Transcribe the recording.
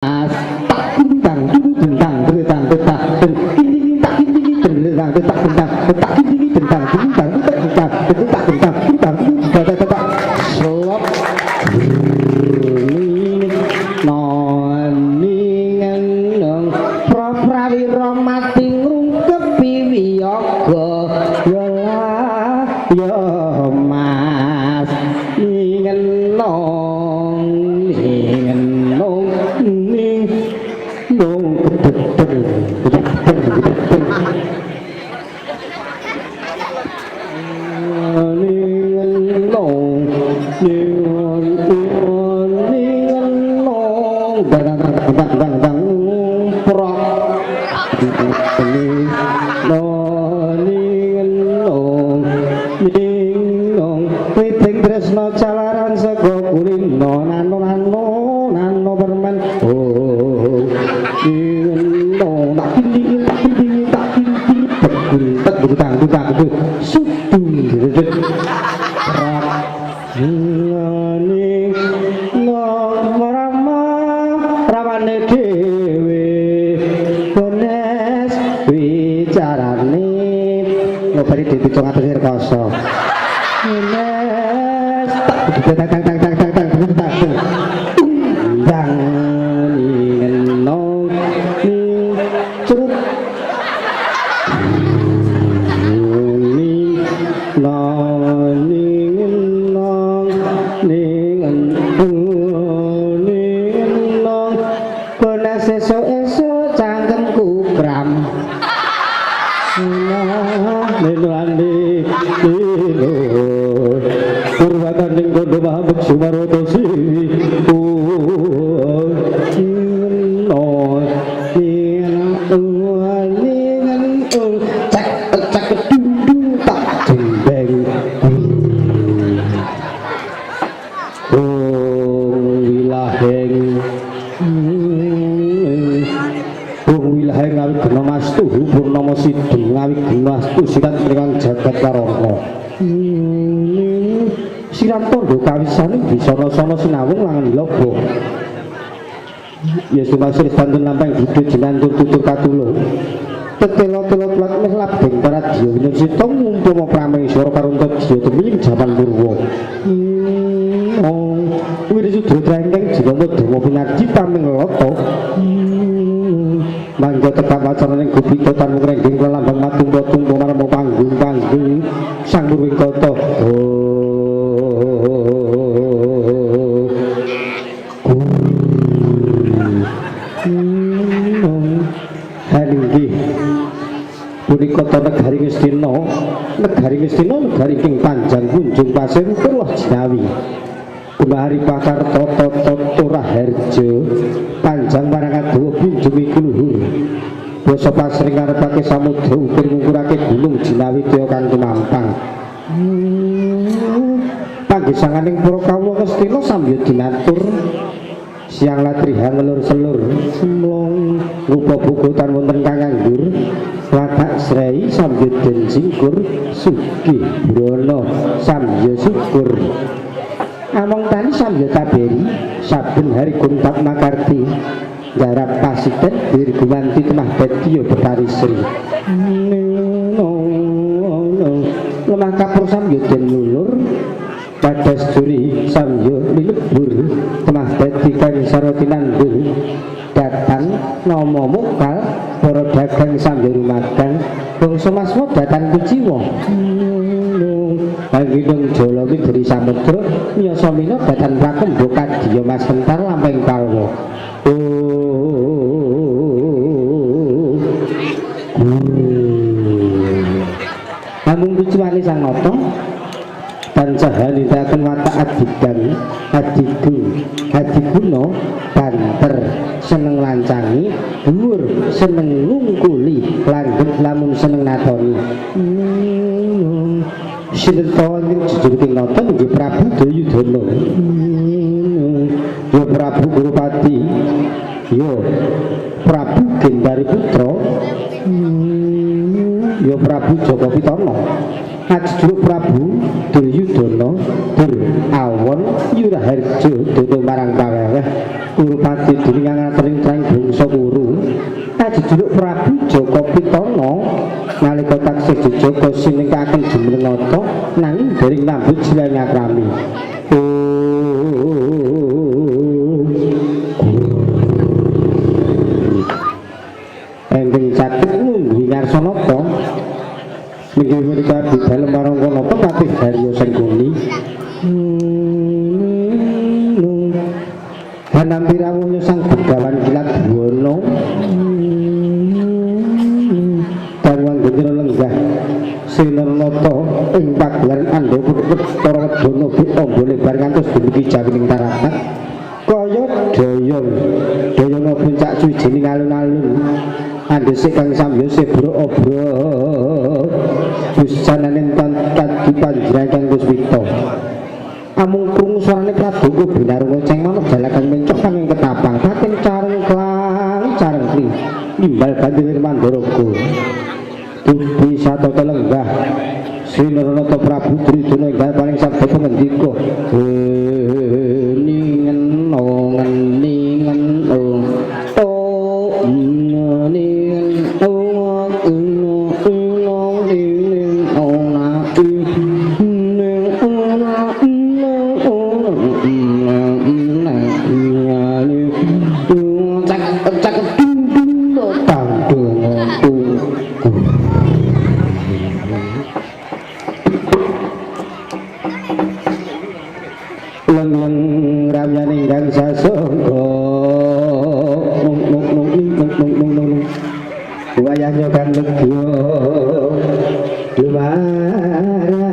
Tak tentang tentang tentang tentang ini tak ini tentang tentang tentang tak ini tentang tentang tentang tentang tentang tentang tentang tentang slop noningenong prawira mati ngrungkepi wiyaga ya ya mas ningenong ningenong ning nong kededer kededer kededer ningenong ningenong ningenong dang dang dang dang dang prok ningenong ningenong witing tresna jalaran saka kulino nano nano nano permen oh ningenong tak tinggi tak tinggi tak tinggi beguntet butang butang sudu rak ning rama rawane dhewe bones wicarane ngobari di 700 rekoso bones tak tak tak tak tak tak tak tak undang ningenong ning curut ning ning nong ning ning nong bones esuk-esuk cangkemku kram Nilani Purwataning kondo maha beksu maroto siwi Cek cek dung dung tak jembeng. Oh wilaheng Wong wilaheng ngawigena mastu purnama sidhi ngawigena astu sirat mringkang jagat karana. Sirat tandha kawisane disana-sana sinawung langan loba. Ya sumasir santun lampang budhe jinantur tutur katulung. Tetela-tela tulat meh labeng paradya winursita ngumpama prameswara karunta dya tumiling jaman purwa. Oh, Wirisudra trengkeng jinama Dharma pinardi paming lata. Mangga tetap wacananing gupita tan ngrenggeng lambang matumpa-tumpa marang panggung-panggung sang murwing kata. Oh. Halinggih punika ta negari Ngastina, negari Ngastina negari ing panjang kunjung pasir ukur jinawi. Gumahari pakar tata tata raharja panjang marang adoh punjung iku luhur. Basa pasring ngarepake samudra ukur ngungkurake gunung jinawi kaya kang tumampang. Panggesanganing para kawula Ngastina samya dinatur siang latriha ngelur selur semlong rupa buku tan wonten kang nganggur watak srei samya den singkur sugih brana samya syukur among tani samya taberi saben hari kuntat makarti garap pasiten dirguwanti temah dadi betari sri lemah kapur samya den lulur badas duri samya lilebur temah dadi kang sarwa tinandur datang nama mukal para dagang samya rumagang bangsa maswa datan kuciwa Angginung jala widri samudra miyasa mina datan prakemba kadya mas kentar lampeng palwa. Oh. Namung kuciwane sang nata tansah nindakaken watak adigang adigu adiguna banter seneng lancangi dhuwur seneng nungkuli langgep lamun seneng natoni. Sinten ing jejurking nata nggih Prabu Duryudana. Ya Prabu Gurupati. Ya Prabu Gendari Putra. Ya Prabu Jaka Pitana. Ajur Prabu Duryudana Dur Awon Yuraharja dodo marang paweweh Kurupati dening kang atring tring bangsa Kuru. Kajejuluk Prabu Jaka Pitana nalika taksih jejaka sinengkaken jumeneng nata nanging dereng nambut silaturahmi. Enggeng caket nunggu ngarsanata inggih punika abdi dalem Warangkanata patih Harya Sengkuni. Hanampi rawuhnya sang Begawan Kilat Buwana Dawang gendera lenggah Sinarnata ing pagelaran Andhaka Bathara Wedana amba lebar ngantos dumugi jawining taratak kaya daya dayana puncak suwijining alun-alun andhesik kang samya sebro obro busananing tadi panjenengan kang Kuswita. Amung krungu swarane Prabu Binarunga ceng manuk jalakan mencok kang ketapang pating careng klang careng kli nimbal bandir Mandaraga dupi satata lenggah Sri Naranata Prabu Duryudana enggal paling sabda pangendika ningen ningen oh ningen oh ning ora ning ora cak cak dung dung tang dung dung leng-leng ramyane ingkang sasongko nung nung nung nung nung nung nung wayahnya kang lega lumaran